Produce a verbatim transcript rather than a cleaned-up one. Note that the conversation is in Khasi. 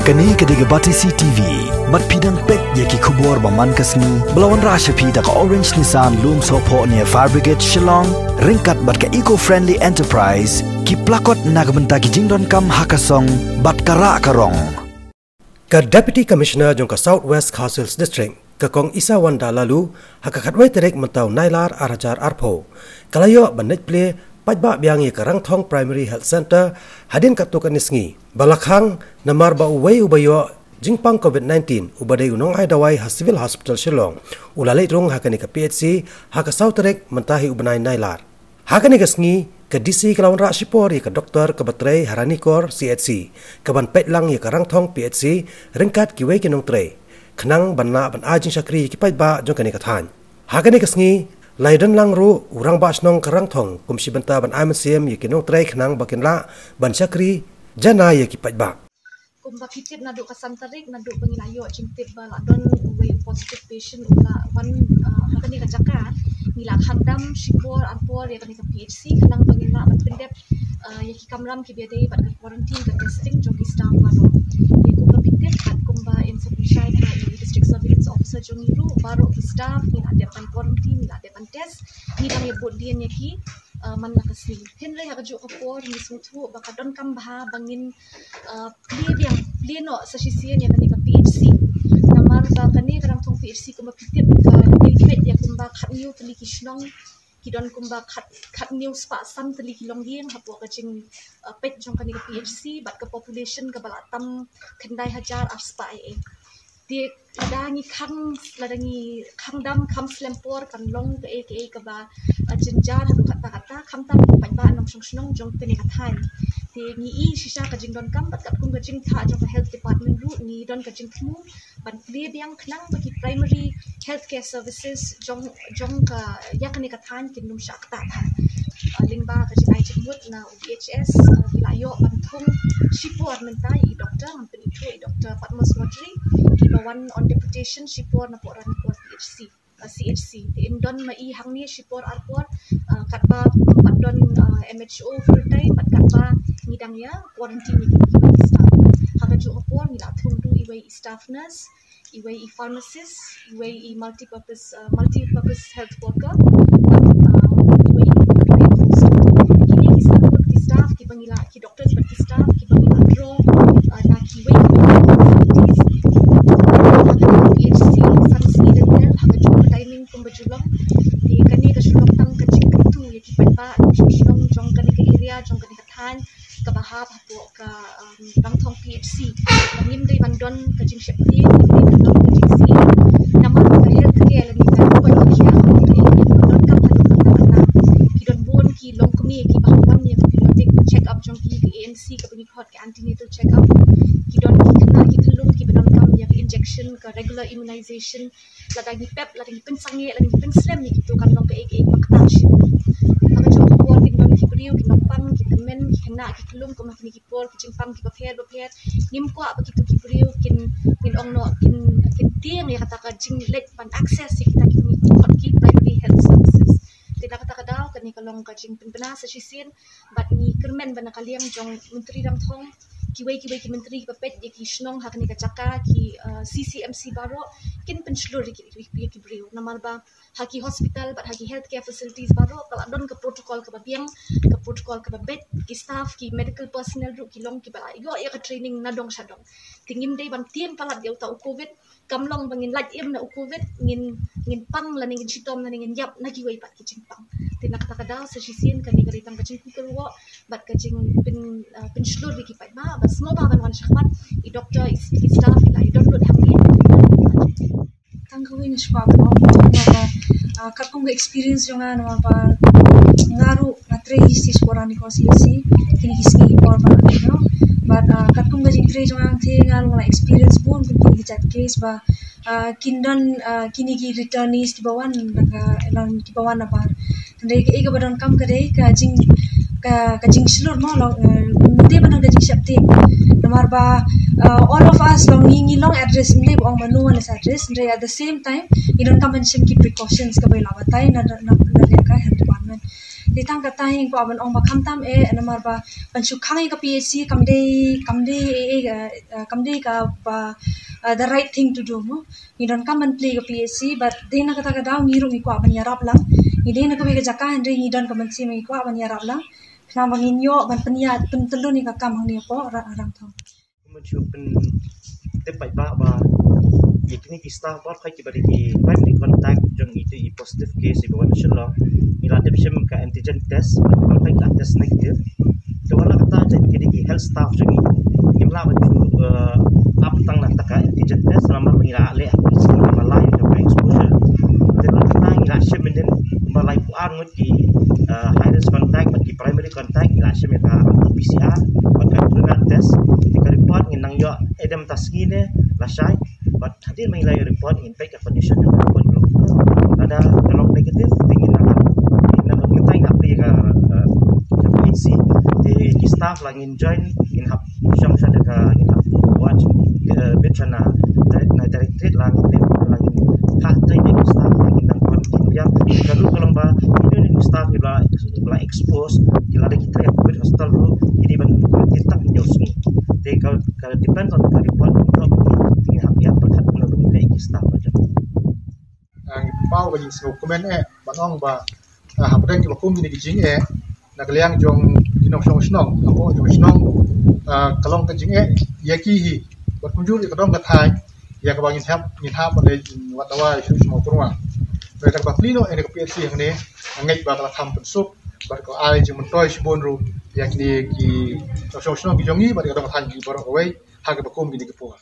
Kane ka dei ka Batesi T V. Bad phi dang peit ïa ki khubor ba man ka sngi ba la wanrah sha phi da ka Orange Nissan Lumsohphoh near Fire Brigade Shillong, ryngkat bad ka Eco Friendly Enterprise, ki plakot na ka bynta ki jingdonkam ha ka song bad ka rah ka rong. Ka Deputy Commissioner jong ka South West Khasi Hills District, ka Kong Isawanda Laloo, ha ka khatwei tarik mynta u Nailar ar hajar arphew, ka la ïoh ban leit plie paidbah biang ïa ka Rangthong Primary Health Centre hadien katto katne sngi ba la khang, namar ba uwei uba ïoh jingpang covid nineteen uba dei u nongai dawai ha Civil Hospital Shillong u la leit rung ha kane ka P H C ha ka saw tarik mynta hi u bnai Nailar. Ha kane ka sngi, ka D C ka la wanrah shipor ïa ka doktor kaba trei ha Ranikor C H C, ka ban peit lang ïa ka Rangthong P H C ryngkat kiwei ki nongtrei, khnang ban lah ban ai jingshakri ïa ki paidbah jong kane ka thaiñ. Ha kane ka sngi, la ïadon lang ruh u Rangbah Shnong ka Rangthong kum shi bynta ban ai mynsiem ïa ki nongtrei khnang ba kin lah ban shakri janai ïa ki paidbah. Kumba phi tip, naduh ka san tarik, naduh ba ngi la ïoh jingtip ba la don uwei u positive patient u la wan, uh, ha kane ka jaka, ngi la khang dam shipor arpor ïa kane ka P H C khnang ba ngin lah ban pyndep, uh, ïa ki kamram kiba ïadei bad ka quarantine, ka testing jong ki staff baroh. Te kumba phi tip, bad kumba in sa pynshai ha i District Surveillance Officer jong ngi ruh, baroh ki staff ngi la dep ban quarantine, ngi la dep ban test, ngi dang ïa bud dien ïa ki, uh, man la ka sngi. Hynrei ha kajuh ka por ngi sngewthuh ba ka donkam bha ba ngin, uh, plie biang, plie noh sa shisien ïa kane ka P H C. Namar ba kane ka Rangthong P H C kumba phi tip ka plie peit ïa kumba khatñiew tylli ki shnong, ki don kumba khat, khatñiew spah san tylli ki longïing hapoh ka jing, uh, peit jong kane ka P H C bad ka population kaba la tam khyndai hajar ar spah ei ei. Te lada ngi khang, lada ngi khang dam kham slem por kan long kaei kaei kaba, uh, jynjar haduh katta katta, khamtam ki paidbah nongshong shnong jong kane ka thaiñ. Te ngi i shisha ka jingdonkam bad katkum ka jingthrang jong ka health department ruh ngi don ka jingthmu ban plie biang khnang ba ki primary healthcare services jong, jong ka, ïa kane ka thaiñ kin ym shah ktah. Uh, lyngba ka jingai jingmut na D H S, uh, ki la ïoh ban thung shipor mynta ïa i doktor, ngan pynithuh, i Doktor Patmos Motri, kiba wan on deputation shipor napoh Ranikor P H C, uh, C H C. Te in don ma i hangne shipor arpor, uh, katba pat don, uh, M H O full time, bad katba ngi dang ïa quarantine ïa ki staff. Ha kajuh ka por ngi la thung ruh iwei i staff nurse, iwei i pharmacist, iwei i multipurpose, uh, multipurpose health worker, uh, iwei i clinical staff. Kine ki san ngut ki staff kiba ngi la, ki doctors bad ki staff kiba ngi la draw, uh, na kiwei kiwei ki facilities. Ha ka P H C san sngi dang ha ka jong ka timing kumba ju long. Te kane ka shu long tang ka jingkyntu ïa ki paidbah nongshong shnong jong kane ka area, jong kane ka thaiñ kaba hap hapoh ka, um, Rangthong P H C. Ba ngim dei ban don ka jingsheptieng, ngim dei ban don ka jingsih. Namar ka healthcare lane ka rukom healthcare ka dei ka donkam haduh katta katta. Ki don bun ki longkmie kiba hap wan ïa ka periodic check up jong ki, ka A N C kaba ngi khot ka antenatal check up. Ki don ki khynnah ki khyllung kiba donkam ïa ka injection, ka regular immunization. Lada ngi pep, lada ngi pynsangeh, lada ngi pynslem ïa kito, kan long kaei kaei ba ktah shibun. Ha kajuh ka por kin don ki briew, ki nongpang, ki tymmen, ki khynnah ki khyllung, kum ha kine ki por ki jingpang kiba pher bapher. Ngim kwah ba kito ki briew kin, kin ong noh, kin, kin tieng ïa kata ka jingleit ban access ïa kita ki, ki, ki primary health services. Te na kata ka daw kane ka long ka jingpynbna sa shisien, bad ngi kyrmen ba na ka liang jong Myntri Rangthong, kiwei kiwei ki myntri kiba peit ïa ki shnong ha kane ka jaka, ki, uh, C C M C baroh kin pynshlur ïa ki, ïa ki, ïa ki briew. Namar ba ha ki hospital bad ha ki healthcare facilities baroh ka la don ka protocol kaba biang, ka protocol kaba beit, ki staff, ki medical personnel ruh ki long kiba la ïoh ïa ka training na dong sha dong. Te ngim dei ban tieng palat ïa uta u covid, kam long ba ngin lait im na u covid, ngin, ngin pang lane ngin shitom lane ngin ïap na kiwei pat ki jingpang. Te na kata ka daw sa shisien kane ka dei tang ka jingkyrwoh bad ka jingpyn, uh, pynshlur ïa ki paidbah ba sngewbha ban wan shakhmat, i doktor, i, i staff ki la ïadon lut hangne. Tang kawei nga shu kwah ban ong ba, uh, katkum ka experience jong nga, namar ba nga ruh nga trei hi sha Ranikor C H C kine ki sngi ki por ba, you know. But, uh, katkum ka jingtrei jong nga, te nga ruh nga la experience bun bun ki jait case ba, uh, kin don, uh, kine ki returnees kiba wan na ka, lang kiba wan na bar. Hynrei kaei kaba donkam ka dei ka jing, ka, ka jingshlur mo, long, uh, ym dei ban don ka jingsheptieng. Namar ba, uh, all of us long ngi, ngi long at risk, ym dei ba ong ba no one is at risk. Hynrei at the same time ngi donkam ban shim ki precautions kaba la batai na, na, na, na ka health department. Te tang kata hi nga kwah ban ong ba khamtam eh namar ba ban shu khang ïa ka P H C kam dei kam dei eh, eh, eh, kam dei kaba, eh, the right thing to do mo. Ngi donkam ban plie ka P H C, but dei na kata ka daw ngi ruh ngi kwah ban ïarap lang. Ngi dei na kawei ka jaka hynrei ngi don ka mynsiem ngi kwah ban ïarap lang. Khnang ba ngin ïoh ban pynïaid pyntyllun ïa ka kam hangne hapoh Ra-, Rangthong. Kumba shu pyntip paidbah ba ïa kine ki staff baroh kiba dei ki primary contact jong ito i positive case iba wan na Shillong, ngi la dep shim ka antigen test, baroh ki la test negative. Te wat la kata jong ki dei ki health staff jong ngi, ngim lah ban shu, eh, ap tang na kata ka antigen test namar ba ngi la leh ba lai ka exposure. Te wat la kata ngi la shim mynnin ba laiphew ar ngut ki, eh, high risk contact bad ki primary contact, ngi la shim ïa ka R T P C R bad ka antigen test. Te ka report ngin nang ïoh ïa dem ta sngi ne lashai, bad hadien ba ngi la ïoh report ngin peit ka condition jong ka report. Lada ka long negative te ngin nang, ngin nang, ngin tang ïa ka, eh, ka P H C. Te ki staff la ngin join, ngin hap shong sha ka, ngin hap watch, eh, bit sha na, na directorate la ngin leh, la ngin hap train ïa ki staff la ngin nang kon ki biang. Ka ruh ka long ba ïa ki staff ki la, la expose, ki la dei ki trei ha covid hospital ruh ki dei ban ki tang hynñiew sngi. Te ka, ka depend on ka report ka ruh ki, ki hap ïa pyrkhat kumno ban leh ïa ki staff ba jong. Ah, ngi pynpaw ba ngi sngewkmen eh ban ong ba, ah, hapdeng kiba kum kine ki jingeh na ka liang jong ki nongshong shnong, hapoh jong shnong, ah, ka long ka jingeh ïa ki hi bad kumjuh ïa ka dong ka thaiñ ïa kaba ngin hap, ngin hap ban leit wat dawa ïa ki shnong pyrwa. Bad kaba plie noh ïa ka P H C hangne, nga ngeit ba ka la kham pynsuk bad ka ai jingmyntoi shibun ruh ïa kine ki nongshong shnong ki jong ngi bad ïa ka dong ka thaiñ ki baroh kawei ha kaba kum kine ki por.